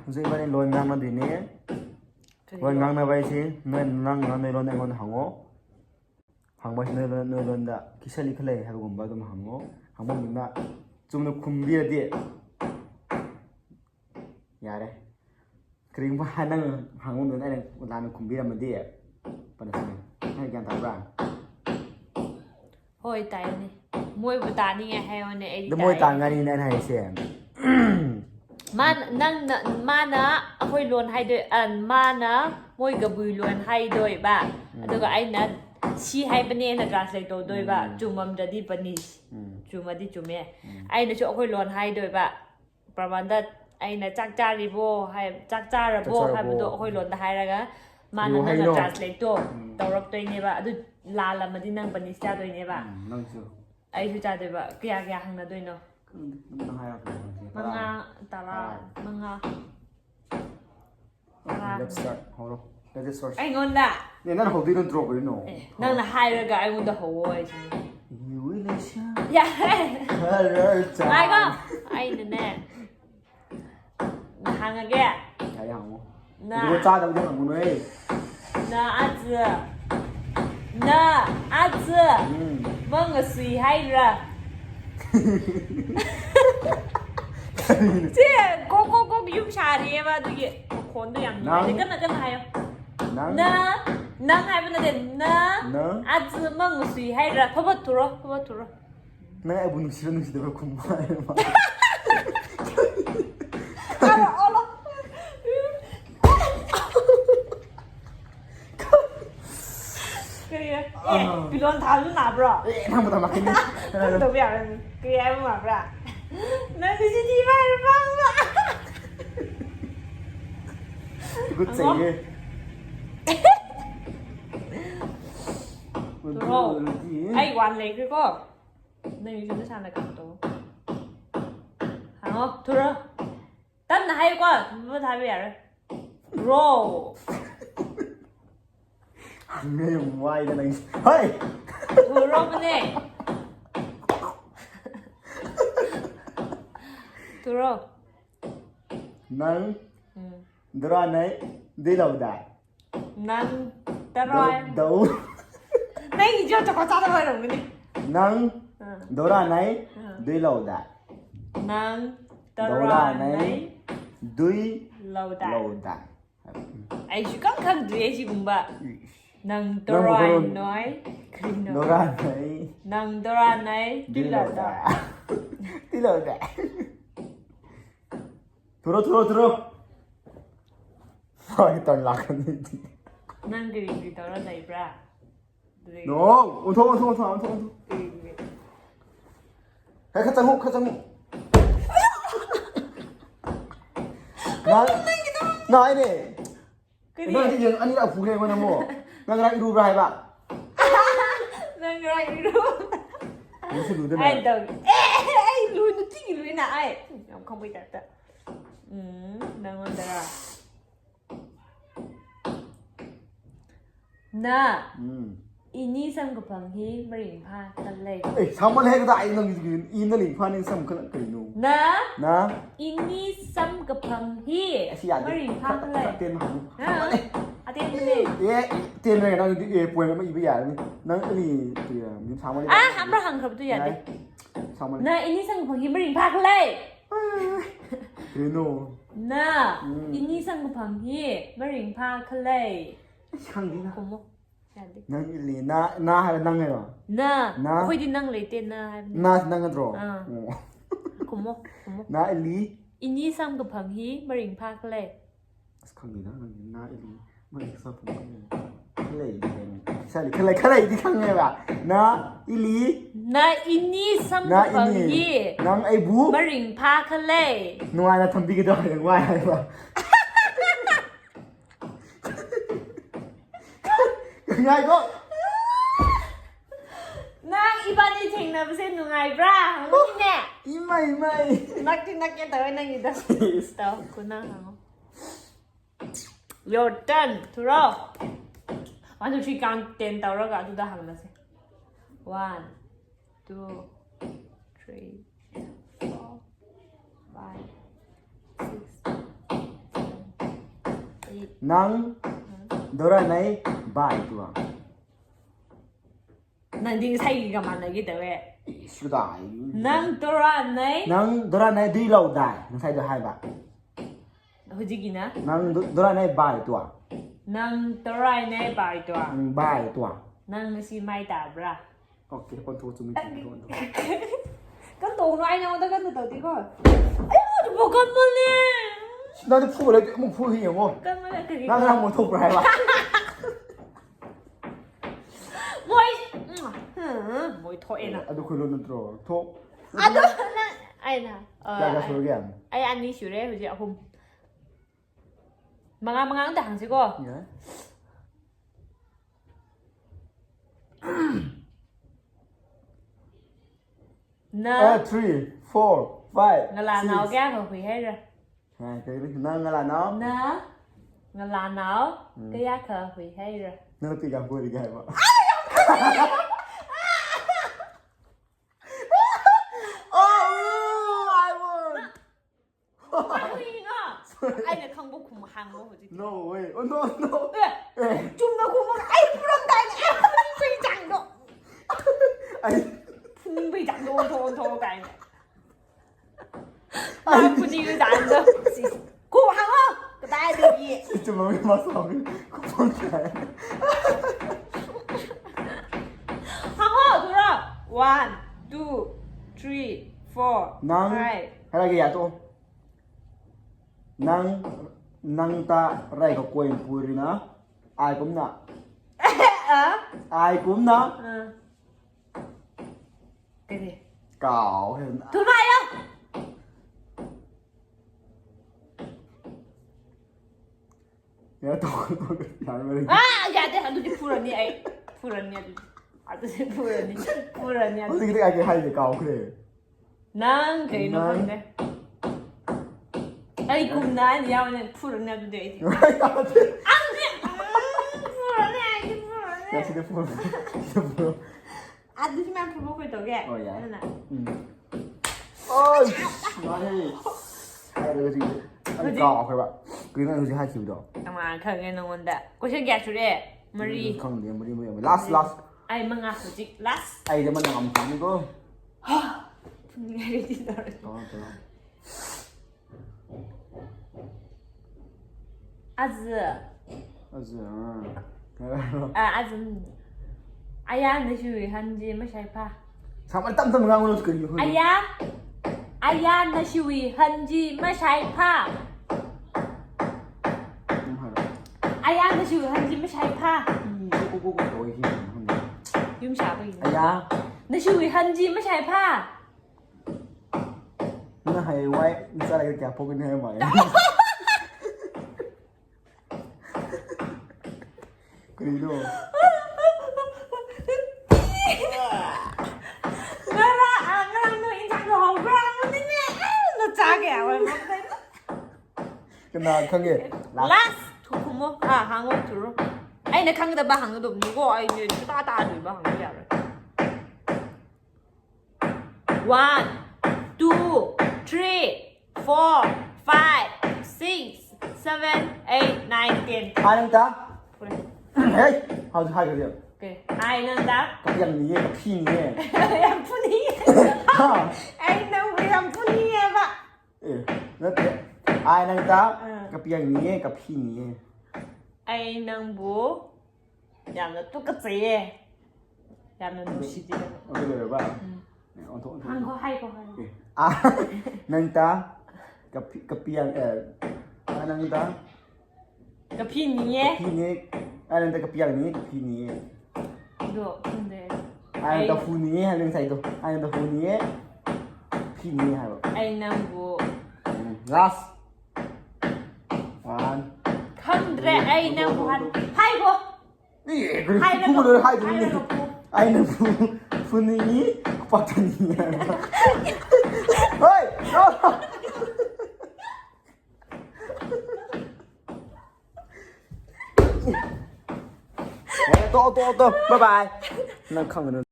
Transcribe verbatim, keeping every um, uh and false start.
Huzui bani lon ngangna dui ni. Lon ngangna bai si, nai nang nang nai lon nai lon hango. Hang bai si nai lon nai lon da kisali khalei hai gum ba dum hango. Hang bam na chum na khum bi ra di. Yare. Kring ba hai nang hang bam na ai nang lan khum bi ra ma di. Pana si. Hai gyan ta bra. Hoi tai ni. Moi bu ta ni ngai hai on ne ai. Da moi ta ngai ni nai hai se. Man nang na mana akoi lon hai doi an mana moi gabui lon hai doi ba. Aduga ai na si hai bane na translate to doi ba. Chumam da di bani. Chuma di chume. Ai na chu akoi lon hai doi ba. Pramanda ai na chak cha ri bo hai chak cha ra bo hai bu do akoi lon da hai ra ga. Mana nang na translate to. Tau rap toi ne ba. Adu la la ma di nang bani cha doi ne ba. Nang chu. Ai chu cha doi ba. Kya kya hang na doi no. Nang hai ra. Manga tara manga. Let's start. Hold on. Let's start. Ai ngon da. Ne nang hold on drop no. Nang na hai ra ga ai ngon da ho ai chu. You will share. Ya. Hello. Ai go. Ai ne ne. Na hang age. Ai hang mo. Na. Ru cha da hang mo ne. Na azu. Na azu. Mang sui hai ra. Che, kok kok kok yum sa ri e ba tu ye. Khon tu yang nai. Kan na kan hai. Nang. Na, nang hai ba na de na. Nang. Azu mang sui hai ra. Phabat tu ro, phabat tu ro. Nang ai bu nung si nung si de ba kum ba. Ala ala. Kaya. Eh, pilon thalu na bro. Eh, nang mata makin. Nang to biar ni. Kaya ma bro. Nang di si di ba bang ba. Good say. Turo. Ai wan le ko. Nang yu sa na kam to. Hango, turo. Tan na hai ko, bu tha biar. Bro. Hang ngai mai da nang. Hey! Turo bane. Turo. Nang. Dura nai, dui lou da. Nang tarai. Dou. Nang jo chakwa cha ta bai rong ni. Nang dora nai dui lou da. Nang dora nai dui lou da. Lou da. Ai shu kang kang dui ai si gumba. Nang tarai nai. Dora nai. Nang dora nai dui lou da. Dui lou da. Turo, turo, turo. Ai tan lak kan ni. Nang gari gari tau ra lai bra. No, unthong, unthong, unthong, unthong, unthong. Hai khat chang hu, khat chang hu. Nai, nai ne. Nang di yang ani la phu he mana mo. Nang rai ru bra hai ba. Nang rai ru. Nang si lu de na. Ai dong. Eh, ai lu nu ting lu na ai. Ngam khang bui ta ta. Nang on dara. Na. Ini sam kaphang hi maring pha khat le. Eh, saman hai ka ai nang i na ling pha ning sam khat kai nu. Na. Na. Ini sam kaphang hi maring pha khat le. Ten ma. Aten ne. Eh, ten re nang di eh point ma i ba ya ni. Nang ni ti ya ni saman. Ah, hamra hang khap tu ya de. Saman. Na ini sam kaphang hi maring pha khat le. Rino. Na, ini sam kaphang hi maring pha khat le. Khang di na. Kumo. Nang ili na, na hai nang hai ro. Na. Na. Koi di nang le te na hai. Na nang dro. Kumo, kumo. Na ili. Ini sam kaphang hi maring pha khat le. As khang di na, na ili. Maring sa phang khat le. Sali khat le, khat le di khang ngai ba. Na ili. Na ini sam kaphang hi. Nang ai bu. Maring pha khat le. Nuai na thambi ki do yang wai hai ba. Ngai ko. Nang ibani thing na bese nungai bra. Ni ne. Imai, imai. Nak ti nak ke taw nang ida. Taw ko na ha. Your turn. Turo. One, two, three, count ten tau ra ga tu da hang na se. One, two, three, four, five, six. Nang doranei bai tuang. Nang ding sai ga mana gi dawe. Sudai. Nang doranei. Nang doranei dui lou dai. Nang sai do hai ba. Hujigina. Nang do-, doranei bai tuang. Nang doranei bai tuang. Nang bai tuang. Nang si mai ta bra. Okay, kon thu chumi thu thu. Kan tong nai na da kan tau ti ko. Ayo, tu bo kan mo le. Na de phu le, mo phu hi mo. Kan mo le kari. Na na mo thu rai ba. Moi. Hmm, moi tho e na. Adu khulu na tro. Tho. Adu na. Ai na. Kya kya sure? Ai ani sure, huji ahum. Manga manga ta hang si ko. Yeah. Na. Eh, three, four, five, six. Ngala nau kya kha hui hai ra. Hai, kaya ni, na ngala nau. Na ngala nau. Hmm. Kaya kha hui hai ra. Na pi kam hui ri gai ba. Oh, I won. Ai na khang bo khum hang lo hujik. No way. Oh, no, no. Eh. Chum na khum ai puram dai. Eh, pui chang do. Ai. Pui chang do, do, do dai. Ai puni ga dan do. Khum hang lo. Kadai de gi. Chum ma ma sa. Khum chang. Hang lo, thura. One, two, three, four, five. Hai la ge ya to. Nang, nang ta rai ka koi puri na. Ai kumna. Ah? Ai kumna. Ah. Kau he. Thumai lo. Ya to, to, ya me. Ah, ya de, adu di pura ni ai. Pura ni adu. Adu di pura ni. Pura ni adu. Adu di ai ke hai de kau kre. Nang kei no nang. Khang de. Ai kumna ni yau ne pura ni adu de. Ai ya de. Ang de. Pura ni ai pura ni. Ya si de pura. Adu si man pura ko to ge. Oh ya. Na. Hmm. Oi, nai. Hai de si. Ai kau kre ba. Kri na si hai si do. Tama khang nge nong da. Question kya sure? Mari. Khang de mari mari. Last last. Ai manga hujik last. Ai de mana ngam tu ni ko. Ha. Ngai di dor. Tama tama. Azu. Azu. Ah, azu. Aya na shui hanji masai pha. Sama tam tam ngang lo kari. Aya. Aya na shui hanji masai pha. Aya na shui hanji masai pha. Ko ko ko ko. Yum sa ko. Aya. Na shui hanji masai pha. Na hai wai, na sa lai kya phok ni hai mai. Kri lo. Ngara, ah, ngara no in thang no hau bra no ni ne. Na cha kya wai mo. Kana khang ge. Last. Last, thu kumo. Ah, hang o thu ro. Ai na khang da ba hang do ni ko ai ni ta ta ni ba hang ya ro. One, two, three, four, five, six, seven, eight, nine, ten. Ai nang ta. Hey, how to hide it? Okay. Ai nang ta. Kapiang ni ye, kaphi ni ye. Yam puni. Ha. Ai nang bu yam puni ye ba. Eh, nate. Ai nang ta. Ah. Kapiang ni ye, kaphi ni ye. Ai nang bu. Yamna tu kache e. Yamna nusi di. Okay, lo ba. Hmm. Eh, on to, on to. Hang ko hai ko hai. Okay. Ah, nang ta kapi-, kapiang, eh, ah, nang ta. Kaphi ni e. Kaphi ni. Ah, nang ta kapiang ni, kaphi ni e. Do, kunde. Ah, nang ta hu ni e, nang sai do. Ah, nang ta hu ni e. Kaphi ni e, hai lo. Ai nang bu. Hmm, last. One. Khang dre, ai nang bu han. Hai ko. Ni, kuri hai pu na lo, hai tu ni. Hai na pu. Ai na pu, pu ni ni, pa ta ni. Hey! Eh, to, to, to. Bye bye. Nang khang na.